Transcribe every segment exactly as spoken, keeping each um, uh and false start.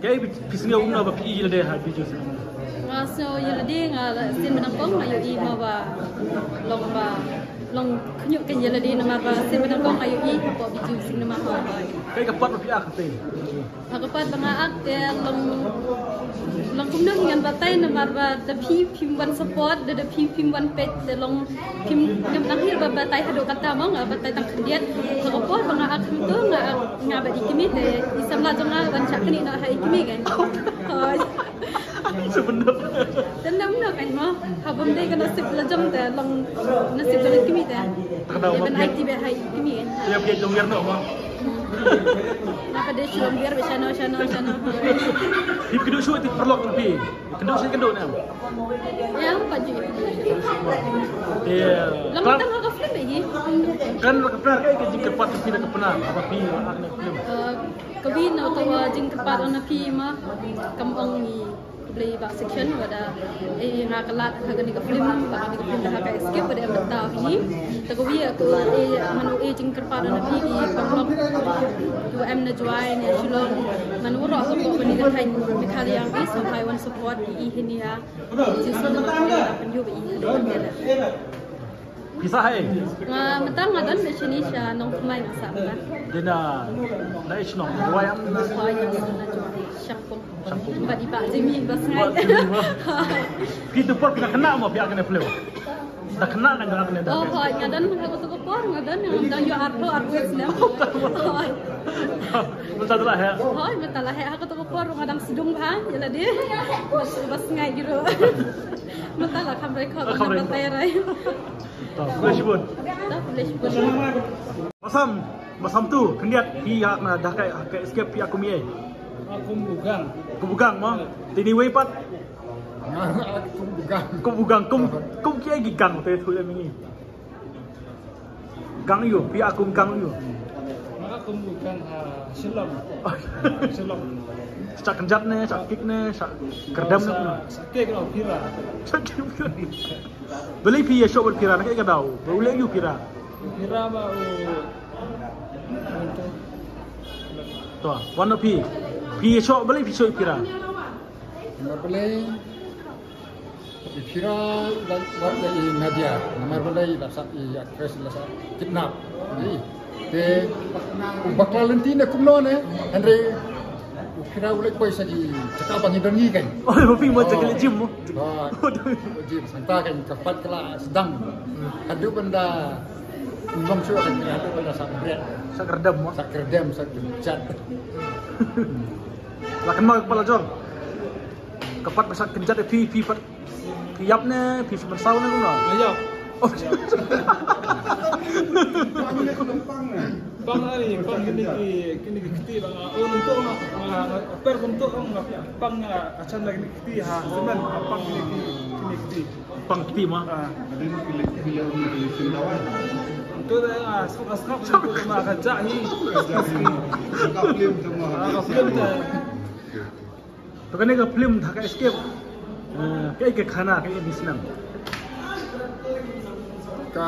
Kaei phi sngew kumno ba phi ïohi ïa lade ha Bijou Cinema? Nga sngew ïa lade, nga sien ba nyngkong nga ïohi ma ba long ba long khñiuh ka ïa lade namar ba sien ba nyngkong nga ïohi hapoh Bijou Cinema Hall. Kaei ka part ba phi ak te? Ha ka part ba nga ak te long long kumno ngan batai namar ba da phi phim wan support, da da phi phim wan peit, te long phim ngam dang hi ba batai haduh katta mo, nga batai tang khyndiat. Ha ka por ba nga ak hangto nga ak nga bad i kmie te i samla jong nga wan shah knieh noh ha i kmie kan. Hooid. Shu bynta. Te ym dei noh kan mo. Haba ym dei ka nasib la jong te long nasib jong i kmie te. Te ka dei ban ai ti beit ha i kmie kan. Te ïa phi jong ïar noh mo. Nga pat dei shu lam biar ba shano shano shano. Phi kynduh shuh ïa ki paralok jong phi. Kynduh shuh kynduh ne em? Ïa, pat ju. Ïa. Lam tang ha ka film lagi. Kan ka film, kaei ka jingkyrpad phi na ka film, haba phi la act na film? Eh, kawi na uta u jingkyrpad na phi ma, kam ong i Blei ba section wada, eh, nga ka lad ha kane ka film, ba kane ka film da ha ka Escape wada em ta hi. Ta kawi ka, eh, mano, eh, jingkyrpad na phi ki paralok, tu em na Jowai ne Shillong, mano ruh hapoh kane ka thaiñ Meghalaya, eh, sngewbha wan support i hi ne ïa. Jisu na ka pynïoh ba i ha. Phi sah ha ei? Nga mynta nga don bad shane sha Nongthymmai nga sah mynta. Dei na, na ei shnong? Wai am na? Wai na, na Shangpung. Shangpung. Bad i Bah Jimmy Basngai. Bah Jimmy Bas. Phi tu por phi da khynnah mo phi act kane film? Da khynnah nga da act kane da. Oh, hooid, nga don ha kato ka por, nga don, nga don ïoh arphew arphew snem. Hooid. Mynta la heh? Hooid, mynta la heh, ha kato ka por nga dang sdang bha ïa lade. Bas, Basngai ki ruh. Mynta la kham record, kham record. Mynta la record. To, khublei shibun. To, khublei shibun. Ba sam, ba sam tu, khyndiat, phi ha ka, da ka, ka Escape phi ak kum ei? Ak kum u Gang. Kum u Gang mo? Te ini wei pat? Nga ak kum u Gang. Kum u Gang, kum, kum kiei ki gang te thu le mingi. Gang aiu, phi ak kum gang aiu? Nga ak kum u Gang ha Shillong. Shillong. Shah kynjat ne, shah kick ne, shah kyrdem ne? Shah, shah kick ne, phira. Shah kick. Balei phi ïa shoh bad phira, na kaei ka daw? Ba u leh aiu phira? Phira ba u. To, wan noh phi. Phi ïa shoh, balei phi shoh phira? Namar balei i phira la, la, la i Nadia. Namar balei la sah i actress la sah kidnap. Te u bakla lynti ne kumno ne, hynrei u phira u leit poi sha ki jaka ba ngi don ngi kan. Oh, ba phi mo jaka leit gym mo? Ba, gym, hangta kan ka pat ka la sdang. Haduh ban da ngam shuh kan, haduh ban da sah bret. Sah kyrdem mo? Sah kyrdem, sah kynjat. La kynmaw ka pat la jong. Ka pat ba sah kynjat ïa phi, phi pat Phi ïap ne, phi, phi mynsaw ne kumno? Nga ïap. Oh. Pang ani, pang kine ki, kine ki kti ba nga, oh, nto nga, nga, nga, per nto nga, pang nga, achan lagi kine ki kti ha, semen, pang kine ki, kine ki kti. Pang kti ma? Ah. Nto da nga, suk, suk, suk, ma ka ja hi. Ka film, ka film. Ah, ka film da. To kane ka film Dhaka Escape, eh, kaei ka khana, kaei ka mynsngi? Ka,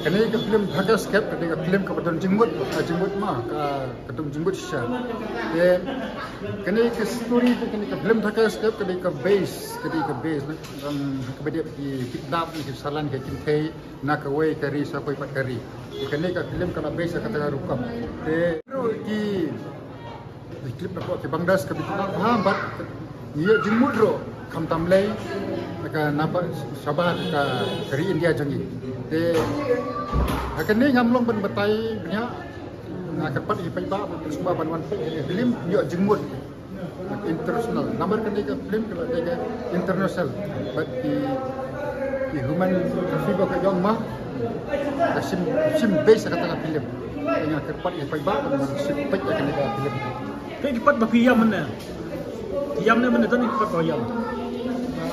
kane ka film Dhaka Escape, kane ka film kaba don jingmut, ka jingmut ma, ka, ka don jingmut shisha. Te, kane ka story, kane ka film Dhaka Escape, kane ka base, kane ka base, na, um, kaba dei ki kidnap, ki salan, ki kynthei, na kawei ka ri sha kawei pat ka ri. Kane ka film ka la base ha kata ka rukom. Te, ki Ki clip na pdeng ki bang das ka bit ha bad ngi ïa jingmut ruh khamtam lei ka naba shabar ka ri India jong ngi. Te ha kane ngam long ban batai bniah, nga kyrpad ïa phi paidbah ban sngewbha ban wan peit film ïa jingmut international. Namar kane ka film ka la dei ka international bad ki, ki human trafficker ka jong ma ka shim, shim base ha kata ka film. Nga kyrpad ïa phi paidbah ban sngewbha peit ïa kane ka film. Kaei ki pat ba phi ïam mynne? Ïam ne mynne, don ki pat ba ïam?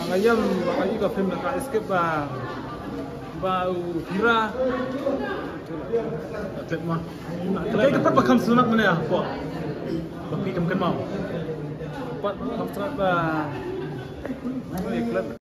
Nga ïam ba ka film Dhaka Escape ba, ba u Hira. Klet ma. Kaei ki pat ba kham sngewtynnat mynne hapoh? Ba phi khlem kynmaw. Pat kham sngewtynnat ba